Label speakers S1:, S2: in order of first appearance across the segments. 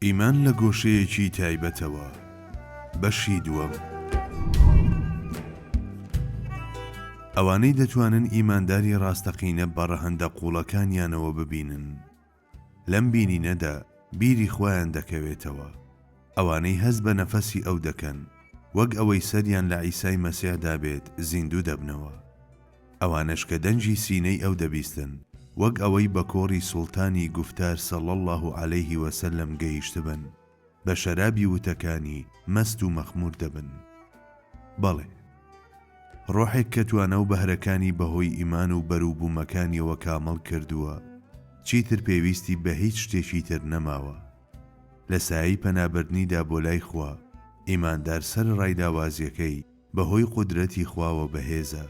S1: ئیمان لە گۆشەیەکی تایبەتەوە، بەشی دووەم. ئەوانەی دەتوانن ئیمانداری ڕاستەقینە بە ڕەهەندە قووڵەکانیانەوە ببینن، لەم بینینەدا بیری خوایان دەکەوێتەوە. ئەوانەی هەست بە نەفەسی ئەو دەکەن، وەک ئەوەی سەریان لە عیسای مەسیحدا بێت زیندوو دەبنەوە. ئەوانەش کە دەنگی سینەی ئەو دەبیستن، وەک ئەوەی بە کۆڕی سوڵتانی گوفتار صلی اللە علیه و سلم گەیشتبن، بە شەرابی وتەکانی مەست و مەخموور دەبن. بەڵێ. ڕۆحێک کە توانا و بەهرەکانی بەهۆی ئیمان و بەروبوومەکانیەوە کامڵ کردووە، چیتر پێویستی بە هیچ شتێکی تر نەماوە. لە سایەی پەنابردنیدا بۆ لای خوا، ئیماندار سەرەڕای لاوازیەکەی، بەهۆی قودرەتی خواوە بەهێزە.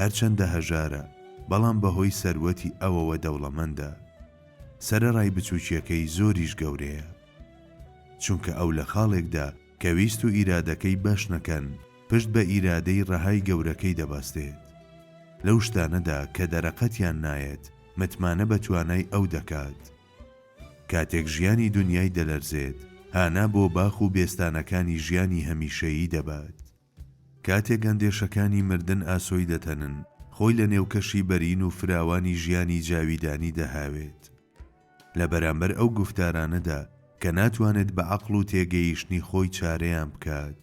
S1: هەرچەندە هەژارە، بەڵام بەهۆی سەروەتی ئەوەوە دەوڵەمەندە. سەرەڕای بچووکیەکەی زۆریش گەورەیە. چونکە ئەو لە خاڵێکدا کە ویست و ئیرادەکەی بەش نەکەن، پشت بە ئیرادەی ڕەهای گەورەکەی دەبەستێت. لەو شتانەدا کە دەرەقەتیان نایەت، متمانە بە توانای ئەو دەکات. کاتێک ژیانی دونیای دەلەرزێت، هانا بۆ باخ و بێستانەکانی ژیانی هەمیشەیی دەبات. کاتێک ئەندێشەکانی مردن ئاسۆی دەتەنن، خۆی لە نێو کەشی بەرین و فراوانی ژیانی جاویدانی دەهاوێت. لە بەرامبەر ئەو گوفتارانەدا کە ناتوانێت بە عەقڵ و تێگەیشتنی خۆی چارەیان بکات،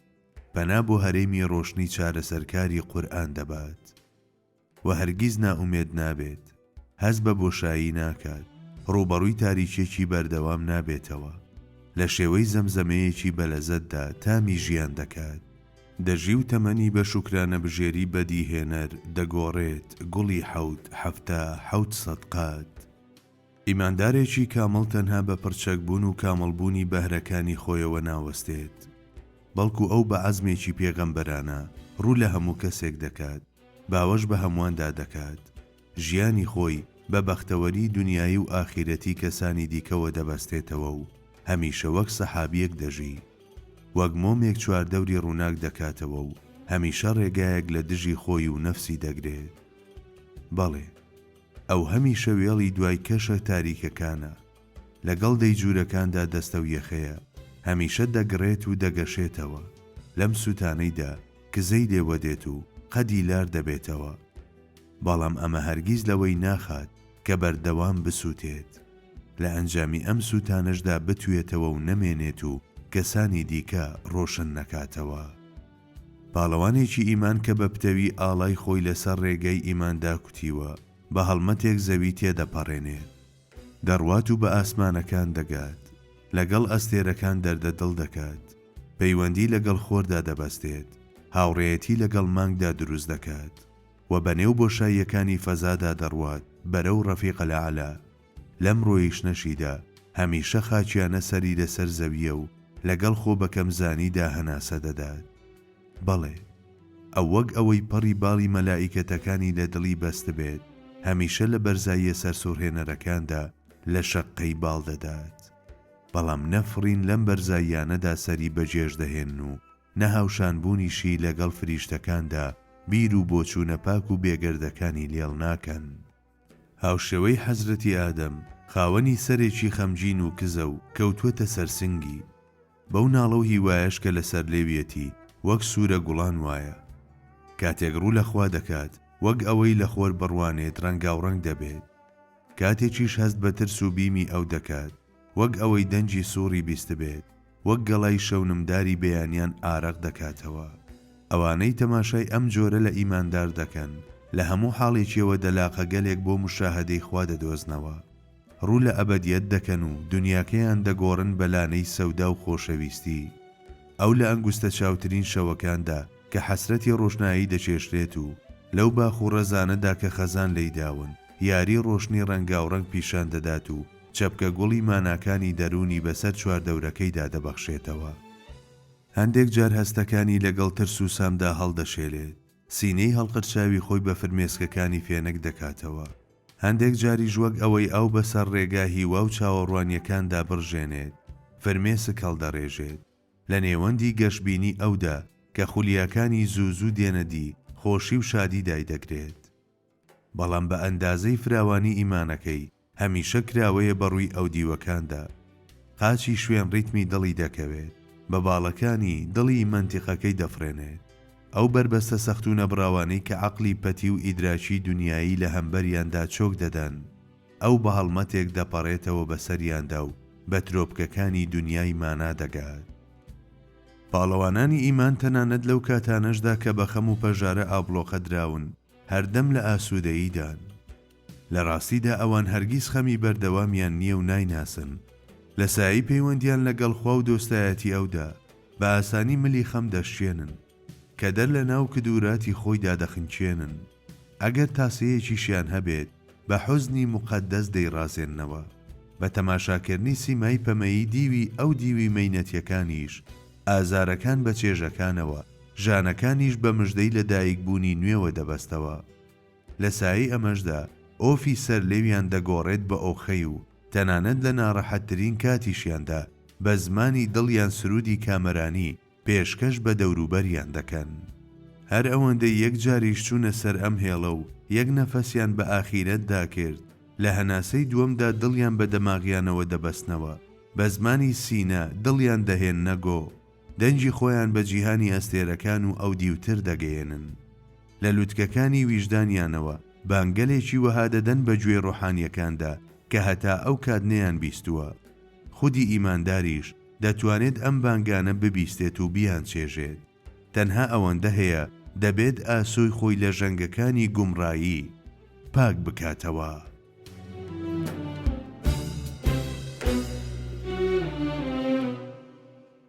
S1: پەنا بۆ هەرێمی ڕۆشنی چارەسەرکاری قورئان دەبات. و هەرگیز نائومێد نابێت، هەست بە بۆشایی ناکات، ڕووبەڕووی تاریکیەکی بەردەوام نابێتەوە، لە شێوەی زەمزەمەیەکی بەلەزەتدا تامی ژیان دەکات، دەژی و تەمەنی بە شوکرانەبژێری بەدیهێنەر دەگۆڕێت، گوڵی حەوت، 70، 700 قات. ئیماندارێکی کامڵ تەنها بە پڕچەکبوون و کامڵبوونی بەهرەکانی خۆیەوە ناوەستێت، بەڵکو ئەو بە عەزمێکی پێغەمبەرانە ڕوو لە هەموو کەسێک دەکات، باوەش بە هەموواندا دەکات، ژیانی خۆی بە بەختەوەری دونیایی و ئاخیرەتی کەسانی دیکەوە دەبەستێتەوە و هەمیشە وەک سەحابییەک دەژی. وەک مۆمێک چواردەوری ڕووناک دەکاتەوە و هەمیشە ڕێگایەک لە دژی خۆی و نەفسی دەگرێت. بەڵێ. ئەو هەمیشە وێڵی دوای کەشە تاریکەکانە. لەگەڵ دەیجوورەکاندا دەستەویەخەیە، هەمیشە دەگڕێت و دەگەشێتەوە، لەم سووتانەیدا کزەی لێوە دێت و قەدی لار دەبێتەوە. بەڵام ئەمە هەرگیز لەوەی ناخات کە بەردەوام بسووتێت. لە ئەنجامی ئەم سووتانەشدا بتوێتەوە و نەمێنێت و کەسانی دیکە ڕۆشن نەکاتەوە. پاڵەوانێکی ئیمان کە بە پتەوی ئاڵای خۆی لەسەر ڕێگای ئیمان داکوتیوە، بە هەڵمەتێک زەوی تێدەپەڕێنێت. دەڕوات و بە ئاسمانەکان دەگات. لەگەڵ ئەستێرەکان دەردە دڵ دەکات. پەیوەندی لەگەڵ خۆردا دەبەستێت. هاوڕێیەتی لەگەڵ مانگدا دروست دەکات. و بە نێو بۆشاییەکانی فەزادا دەڕوات بەرەو ڕەفیق الاعلی. لەم ڕۆیشتنەشیدا هەمیشە خاکیانە سەری لەسەر زەوییە و لەگەڵ خۆ بەکەمزانیدا هەناسە دەدات. بەڵێ، ئەو وەک ئەوەی پەڕی باڵی مەلائیکەتەکانی لە دڵی بەستبێت، هەمیشە لە بەرزاییە سەرسوڕهێنەرەکاندا لە شەققەی باڵ دەدات. بەڵام نە فڕین لەم بەرزاییانەدا سەری بەجێژ دەهێنن و نە هاوشانبوونیشی لەگەڵ فریشتەکاندا بیر و بۆچوونە پاک و بێگەردەکانی لێڵ ناکەن. هاوشێوەی حەزرەتی ئادەم، خاوەنی سەرێکی خەمگین و کزە و کەوتووەتە سەر سنگی. بەو ناڵە و هیوایەش کە لەسەر لێویەتی، وەک سوورە گوڵان وایە. کاتێک ڕوو لە خوا دەکات، وەک ئەوەی لە خۆر بڕوانێت ڕەنگاوڕەنگ دەبێت. کاتێکیش هەست بە ترس و بیمی ئەو دەکات، وەک ئەوەی دەنگی سووڕی بیستبێت، وەک گەڵای شەونمداری بەیانیان ئارەق دەکاتەوە. ئەوانەی تەماشای ئەم جۆرە لە ئیماندار دەکەن، لە هەموو حاڵێکیەوە دەلاقەگەلێک بۆ موشاهەدەی خوا دەدۆزنەوە. ڕوو لە ئەبەدیەت دەکەن و دونیاکەیان دەگۆڕن بە لانەی سەودا و خۆشەویستی. ئەو لە ئەنگوستەچاوترین شەوەکاندا کە حەسرەتی ڕۆشنایی دەکێشرێت و لەو باخ و ڕەزانەدا کە خەزان لێیداون، یاری ڕۆشنی ڕەنگاوڕەنگ پیشان دەدات و چەپکە گوڵی ماناکانی دەروونی بەسەر چواردەورەکەیدا دەبەخشێتەوە. هەندێک جار هەستەکانی لەگەڵ ترس و سامدا هەڵدەشێلێت، سینەی هەڵقرچاوی خۆی بە فرمێسکەکانی فێنک دەکاتەوە. هەندێک جاریش وەک ئەوەی ئاو بەسەر ڕێگا هیوا و چاوەڕوانییەکاندا بڕژێنێت، فرمێسک هەڵدەڕێژێت. لە نێوەندی گەشبینی ئەودا کە خولیاکانی زوو زوو دێنە دی، خۆشی و شادی دایدەگرێت. بەڵام بە ئەندازەی فراوانی ئیمانەکەی، هەمیشە کراوەیە بە ڕووی ئەودیوەکاندا. قاچی شوێن ڕیتمی دڵی دەکەوێت، بە باڵەکانی، دڵی مەنتیقەکەی دەفڕێنێت. ئەو بەربەستە سەخت و نەبڕاوانەی کە عەقڵی پەتی و ئیدراکیی دونیایی لە هەمبەریاندا چۆک دەدەن، ئەو بە هەڵمەتێک دەپەڕێتەوە بەسەریاندا و بە ترۆپکەکانی دونیای مانا دەگات. پاڵەوانانی ئیمان تەنانەت لەو کاتانەشدا کە بە خەم و پەژارە ئابڵۆقە دراون، هەردەم لە ئاسوودەییدان. لە ڕاستیدا ئەوان هەرگیز خەمی بەردەوامیان نییە و نایناسن. لە سایەی پەیوەندیان لە گەڵ خوا و دۆستایەتی ئەودا، بە ئاسانی ملی خەم دەشکێنن. کەدەر لە ناو کدوراتی خۆیدا دەخنکێنن. ئەگەر تاسەیەکیشیان هەبێت، بە حوزنی موقەدەس دەیڕازێننەوە. بە تەماشاکردنی سیمای پەمەیی دیوی ئەو دیوی مەینەتیەکانیش، ئازارەکان بە چێژەکانەوە، ژانەکانیش بە مژدەی لە دایکبوونی نوێوە دەبەستەوە. لە سایەی ئەمەشدا ئۆفی سەر لێویان دەگۆڕێت بە ئۆخەی و تەنانەت لە ناڕەحەتترین کاتیشیاندا بە زمانی دڵیان سروودی کامەرانی پێشکەش بە دەوروبەریان دەکەن. هەر ئەوەندەی یەک جاریش چوونە سەر ئەم هێڵە و یەک نەفەسیان بە ئاخیرەتدا کرد، لە هەناسەی دووەمدا دڵیان بە دەماغیانەوە دەبەستنەوە، بە زمانی سینە دڵیان دەهێننە گۆ، دەنگی خۆیان بە جیهانی ئەستێرەکان و ئەودیوتر دەگەیەنن. لە لوتکەکانی ویژدانیانەوە بانگگەلێکی وەها دەدەن بە گوێی ڕۆحانییەکاندا کە هەتا ئەو کات نەیانبیستووە. خودی ئیمانداریش دەتوانێت ئەم بانگانە ببیستێت و بیانچێژێت. تەنها ئەوەندە هەیە دەبێت ئاسۆی خۆی لە ژەنگەکانی گومڕایی پاک بکاتەوە.